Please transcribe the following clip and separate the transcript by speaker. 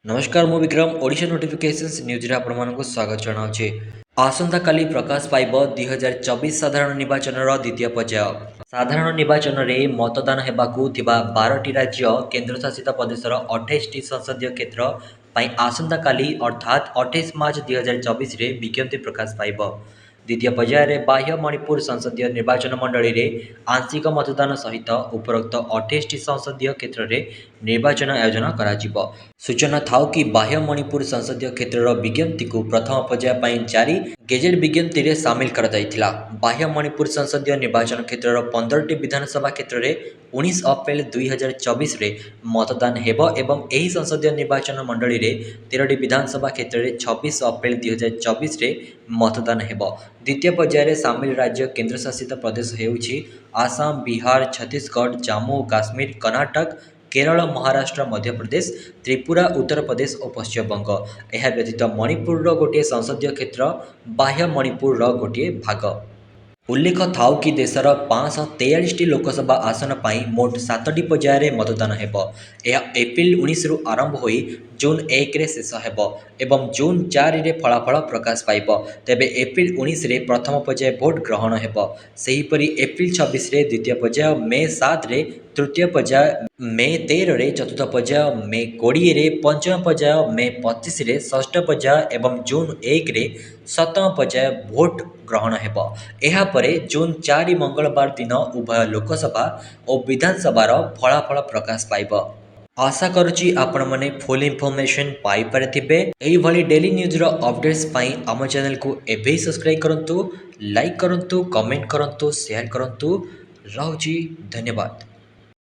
Speaker 1: ନମସ୍କାର, ମୁଁ ବିକ୍ରମ। ଓଡ଼ିଶା ନୋଟିଫିକେସନ୍ସ ନ୍ୟୁଜ୍ରେ ଆପଣମାନଙ୍କୁ ସ୍ୱାଗତ ଜଣାଉଛି। ଆସନ୍ତାକାଲି ପ୍ରକାଶ ପାଇବ 2024 ସାଧାରଣ ନିର୍ବାଚନର ଦ୍ୱିତୀୟ ପର୍ଯ୍ୟାୟ। ସାଧାରଣ ନିର୍ବାଚନରେ ମତଦାନ ହେବାକୁ ଥିବା 12ଟି ରାଜ୍ୟ, କେନ୍ଦ୍ରଶାସିତ ପ୍ରଦେଶର 28ଟି ସଂସଦୀୟ କ୍ଷେତ୍ର ପାଇଁ ଆସନ୍ତାକାଲି ଅର୍ଥାତ୍ 28 ମାର୍ଚ୍ଚ 2024ରେ ବିଜ୍ଞପ୍ତି ପ୍ରକାଶ ପାଇବ। ଦ୍ୱିତୀୟ ପର୍ଯ୍ୟାୟରେ ବାହ୍ୟ ମଣିପୁର ସଂସଦୀୟ ନିର୍ବାଚନ ମଣ୍ଡଳୀରେ ଆଂଶିକ ମତଦାନ ସହିତ ଉପରୋକ୍ତ 28ଟି ସଂସଦୀୟ କ୍ଷେତ୍ରରେ ନିର୍ବାଚନ ଆୟୋଜନ କରାଯିବ। ସୂଚନା ଥାଉ କି, ବାହ୍ୟ ମଣିପୁର ସଂସଦୀୟ କ୍ଷେତ୍ରର ବିଜ୍ଞପ୍ତିକୁ ପ୍ରଥମ ପର୍ଯ୍ୟାୟ ପାଇଁ ଜାରି ଗେଜେଟ୍ ବିଜ୍ଞପ୍ତିରେ ସାମିଲ କରାଯାଇଥିଲା। ବାହ୍ୟ ମଣିପୁର ସଂସଦୀୟ ନିର୍ବାଚନ କ୍ଷେତ୍ରର 15ଟି ବିଧାନସଭା କ୍ଷେତ୍ରରେ 19 ଅପ୍ରେଲ 2024ରେ ମତଦାନ ହେବ ଏବଂ ଏହି ସଂସଦୀୟ ନିର୍ବାଚନ ମଣ୍ଡଳୀରେ 13ଟି ବିଧାନସଭା କ୍ଷେତ୍ରରେ 26 ଅପ୍ରେଲ 2024ରେ ମତଦାନ ହେବ। ଦ୍ୱିତୀୟ ପର୍ଯ୍ୟାୟରେ ସାମିଲ ରାଜ୍ୟ, କେନ୍ଦ୍ରଶାସିତ ପ୍ରଦେଶ ହେଉଛି ଆସାମ, ବିହାର, ଛତିଶଗଡ଼, ଜାମ୍ମୁ ଓ କାଶ୍ମୀର, କର୍ଣ୍ଣାଟକ, କେରଳ, ମହାରାଷ୍ଟ୍ର, ମଧ୍ୟପ୍ରଦେଶ, ତ୍ରିପୁରା, ଉତ୍ତରପ୍ରଦେଶ ଓ ପଶ୍ଚିମବଙ୍ଗ। ଏହା ବ୍ୟତୀତ ମଣିପୁରର ଗୋଟିଏ ସଂସଦୀୟ କ୍ଷେତ୍ର ବାହ୍ୟ ମଣିପୁରର ଗୋଟିଏ ଭାଗ। ଉଲ୍ଲେଖ ଥାଉ କି, ଦେଶର 543ଟି ଲୋକସଭା ଆସନ ପାଇଁ ମୋଟ ସାତଟି ପର୍ଯ୍ୟାୟରେ ମତଦାନ ହେବ। ଏହା ଏପ୍ରିଲ 19ରୁ ଆରମ୍ଭ ହୋଇ ଜୁନ୍ 1ରେ ଶେଷ ହେବ ଏବଂ ଜୁନ୍ 4ରେ ଫଳାଫଳ ପ୍ରକାଶ ପାଇବ। ତେବେ ଏପ୍ରିଲ 19ରେ ପ୍ରଥମ ପର୍ଯ୍ୟାୟ ଭୋଟ ଗ୍ରହଣ ହେବ। ସେହିପରି ଏପ୍ରିଲ 26ରେ ଦ୍ୱିତୀୟ ପର୍ଯ୍ୟାୟ, ମେ 7ରେ ତୃତୀୟ ପର୍ଯ୍ୟାୟ, ମେ 13ରେ ଚତୁର୍ଥ ପର୍ଯ୍ୟାୟ, ମେ 20ରେ ପଞ୍ଚମ ପର୍ଯ୍ୟାୟ, ମେ 25ରେ ଷଷ୍ଠ ପର୍ଯ୍ୟାୟ ଏବଂ ଜୁନ୍ 1ରେ ସପ୍ତମ ପର୍ଯ୍ୟାୟ ଭୋଟ ଗ୍ରହଣ ହେବ। ଏହାପରେ ଜୁନ୍ 4 ମଙ୍ଗଳବାର ଦିନ ଉଭୟ ଲୋକସଭା ଓ ବିଧାନସଭାର ଫଳାଫଳ ପ୍ରକାଶ ପାଇବ। ଆଶା କରୁଛି ଆପଣମାନେ ଫୁଲ୍ ଇନଫର୍ମେସନ୍ ପାଇପାରିଥିବେ। ଏଇଭଳି ଡେଲି ନ୍ୟୁଜ୍ର ଅପଡେଟ୍ସ ପାଇଁ ଆମ ଚ୍ୟାନେଲକୁ ଏବେ ହିଁ ସବସ୍କ୍ରାଇବ୍ କରନ୍ତୁ, ଲାଇକ୍ କରନ୍ତୁ, କମେଣ୍ଟ କରନ୍ତୁ, ସେୟାର କରନ୍ତୁ। ରହୁଛି, ଧନ୍ୟବାଦ।